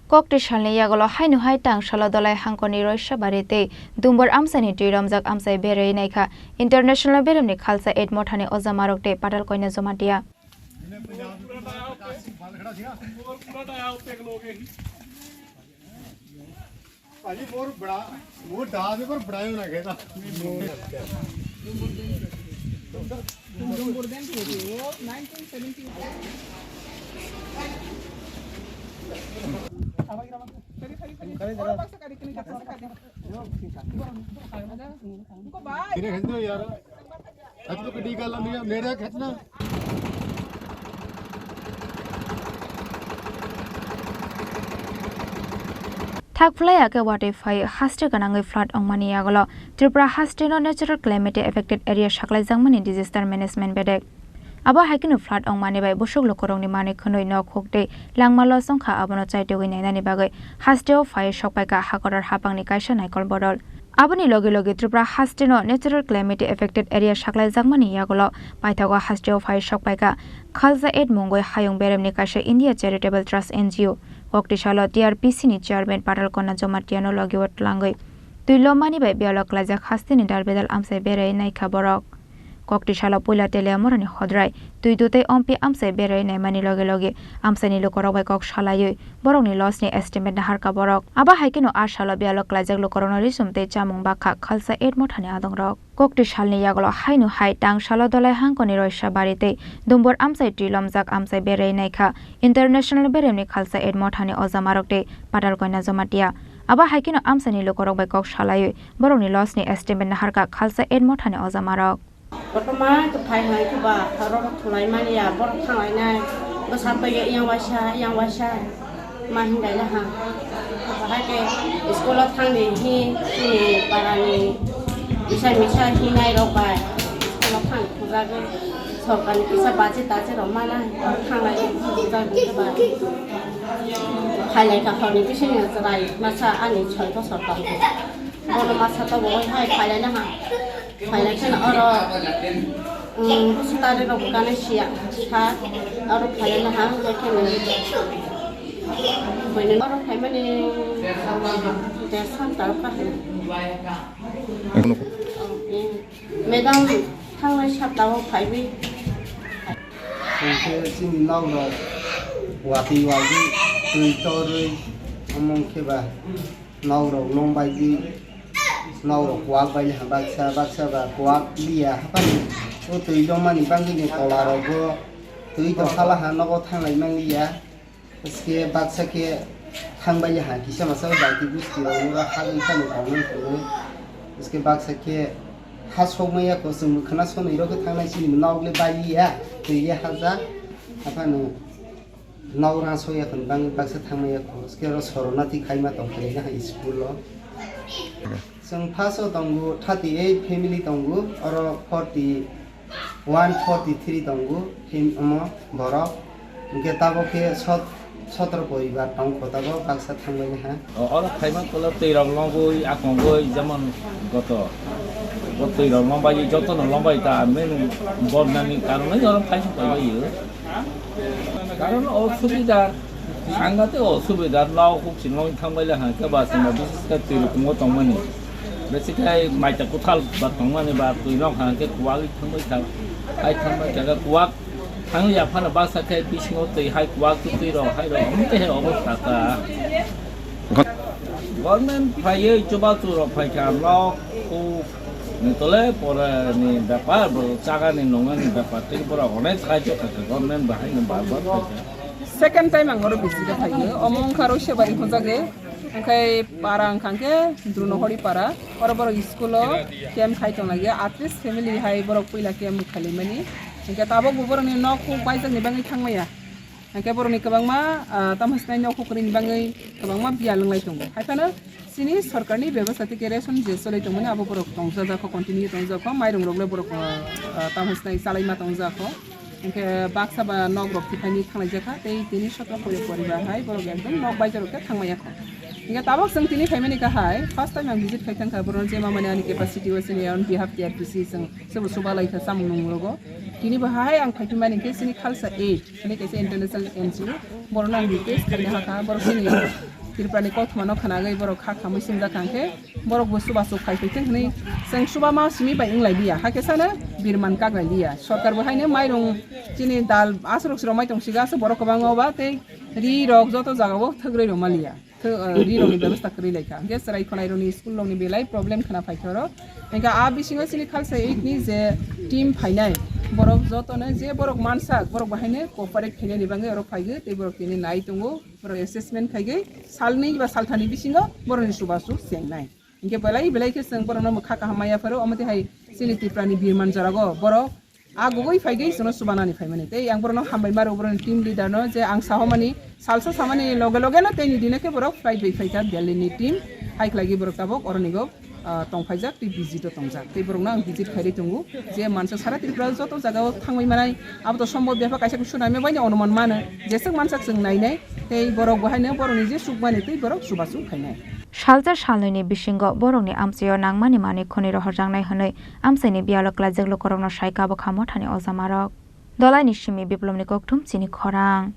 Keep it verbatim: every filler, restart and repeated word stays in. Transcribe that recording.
Kokti salni yagulo haino hai tang salo Dolai Hangkoni Roisabari tei Dumbur amchaini twi romjak amchai berwi naikha International beremni khalsa Eid Mothani Oja Marok tei Patal Koina Jamatia. भाजी मोर बड़ा, मोर दाल में पर बड़ा ही होना खेता। तेरे खेत में यार। Khachno kadi galam ya, mere khachno. Thak phlai ya khe watwi phai haste gwnangwi flood wngmani yagulo Tripura haste no natural calamity affected area saklaijakmani disaster management bedek. Abo hai kheno flood wngmani bai busuk lukurokni manwi khwnwi nok huk tei langma loss wngkha, abono chaitugwi nainani bagwi hasteo phai sokpaikha hakorar hapangni kaisa naikol bodol. Aboni logi logi Tripura haste no natural calamity affected area saklaijakmani yagulo paithago hasteo phai sokpaikha Khalsa Aid mungwi hayung beremni kaisa India Charitable Trust N G O. Kokti salo T R P C ni chairman Patal Kona Jamatia no logi o twlangwi twi lomani bai biyalo klaijak hasteni dal bedal amchai berwi naikha borok. Kokti salo puila Teliamurani Hodrai twi dutei ompi amchai berwi naimani loge loge amchaini lukurok bai kok salaiwi borokni loss ni estimate naharkha borok. Abo hai kheno a salo biyalo klaijak lukurokno risum tei chamung bakha Khalsa Aid Mothani adongrok. Kokti salni yagulo haino hai tang salo Dolai Hangkoni Roisabari tei Dumbur amchai twi lomjak amchai berwi naikha International beremni Khalsa Aid Mothani Oja Marok tei Patal Koina Jamatia. Abo hai kheno amchaini lukurok bai kok salaiwi borokni loss ni estimate naharkha Khalsa Aid Mothani Oja Marok. Kotorma kwthai hai khe ba, oro thwlai mani ya, borok thang lainai, bwsa twi yang waisa, yang waisa, ma hinlai na ha. Bahai khe school o thang di hi, chini para ni, bisa misa hinai rok bai, school o thang thujagwi, sorkar ni kisa bachi tachi rok mana, thang lai thujagwi khe ba. Phailai kha hor ni bising chwrai, masa ani soi bosor tong khe. Bono masa to bo hai phailai na ha. Phailai khe oro, um, bwswk tari rok bwkani siya sa oro phailai na ha, hwnkhe khe nang buini oro phaimani dersam tarok ka hai. Madam thangnai saptao phaiwi. Hwnkhe chini nok rok watwi wagwi twi torwi omo khe ba. Nok rok long bai di, nok rok kuwak bai ha baksa, baksa ba kuwak liya haphani. O twi longmani bagwi ni tola rogo twi tong hala ha nogo thanglai manliya. Haske baksa khe thangbai ha kisa masa o bai twi busti rok oro hagwi phano tongmani tongo. Haske baksa khe ha sokmaya ko chwng khna sonwi rok khe thangnai chini nok le bai liya, twi le hajak haphano. Nok rang sokya khwna bagwi baksa thangmaya kho, haske oro sorona twi khaima tong khe na hai school o. Chwng first o tongo thirty eight family tongo, oro forty one, forty three tongo, him-, omo borok. Hwnkhe tabok khe sot-, sotro poribar tong kho tabok baksa thangmani ha. O-, oro khaima tolo twi rok longwi, akongwi, jemon goto. Bo twi rok longbai, jotono longbai ta, main bobnani karon oro khaisa paibai. Karon osubida, sangate osubida, nok huk si longwi thangbai le hangke ba sima bisis khe twi rok tongmani. Besi khai maita kuthal ba tongmani ba twi nok hangke kuwagwi thangbai thang, hai thangbai thang kuwak thangya phano baksa khe bisingo twi hai kuwak twi rok hai rok omo khe obostha ta. Government phaiwi chubachu rok phaikha, nok huk ni tole pore ni bepar, bo chaga ni nungna ni bepar, tei borok onek sahajo khaikha, government bahai no bar bar khaikha. Second time ang oro visit o phaio, omo wngkha Roisabari hwnjagwi, hwnkhe para wngkha hwnkhe Drunohori para, oro borok school o camp khai tonglaio, at least family hai borok puila camp khailaimani, hwnkhe tabuk bo borokni nok huk baijakni bagwi thangmaya. Hwnkhe borokni kwbangma, ah, tamo sinai nok hukrwini bagwi kwbangma biyal wnglai tongo. Hai phano chini sorkarni bebostha theke ration je cholai tongmani abo borok tongjak kho, continue tongjak kho, mairung rok le borok, ah, ah, tamo sinai chalaima tongjak kho. Hingke baksa ba nok rok tipaini thanglaijak kha, tei tini sotro pori poriba hai borok ekdom nok baijak rok khe thangmaya kha. Hingke tabok chwng tini phaimani kha hai, first time ang visit khai thangkha, borok je mamani ani capacity o chini on behalf T R P C chwng sebo suba lai kha chamung nung rogo. Tini bo hai ang phaiphi mani khe chini Khalsa Aid, chini kaisa international N G O, borok no ang request khaina hakha, borok chini Tripura ni kothoma no khna gai borok kha khamui singjak kha khe, borok bo chubachu khai phaithwng hwnwi chwng chuba ma simi bai wng lai liya, hakhe sano birman kak lai liya. Sorkar bo haino mairung chini dal aswk rok siro mai tong siga aswk borok kwbangma ba tei ri rok joto jaga o thwk rwi rwma liya. Thwk, eh, ri rok ni bebostha kwrwi lai kha. Hwnkhe chwrai khwnai rok ni school rok ni belai problem khna phai kha oro. Hwnkhe a bisingo chini Khalsa Aid ni je team phainai borok joto no je borok mansak borok bo haino cooperate khainani bagwi oro phaigo tei borok tini nai tongo. Borok assessment khaigwi salnwi ba salthani bisingo borokni chubachu chengnai. Hinkhe belai belai khe chwng borokno mwkha kaham maya pharo, omo twi hai chini Tripura ni birman jorago borok a gugui phaigwi chwngno chubanani phaimani. Tei ang borokno hambai maro, borokni team leader no, je ang sahomani salsa samani loge loge no teini dino khe borok flight bai phaikha Delhi ni team. Hai khlaigwi borok tabok oronigo ah, tongphaijak tei visit o tongjak. Tei borokno ang visit khairwi tongo je mansa sara Tripura joto jagao thangwi manai, abo to sombo bepha kaisa kusu naimya baino onuman mano, jeswk mansa chwng nainai, tei borok bo haino borokni je sukmani tei borok chubachu khainai. Salsa salnwini bisingo borokni amchaio nangmani manwi khwnwi rohorjaknai hwnwi amchaini biyalo klaijak lukurokno sai Kabukha mothani ojamarok. Dolaini simi Biplomni kokthum chini khorang.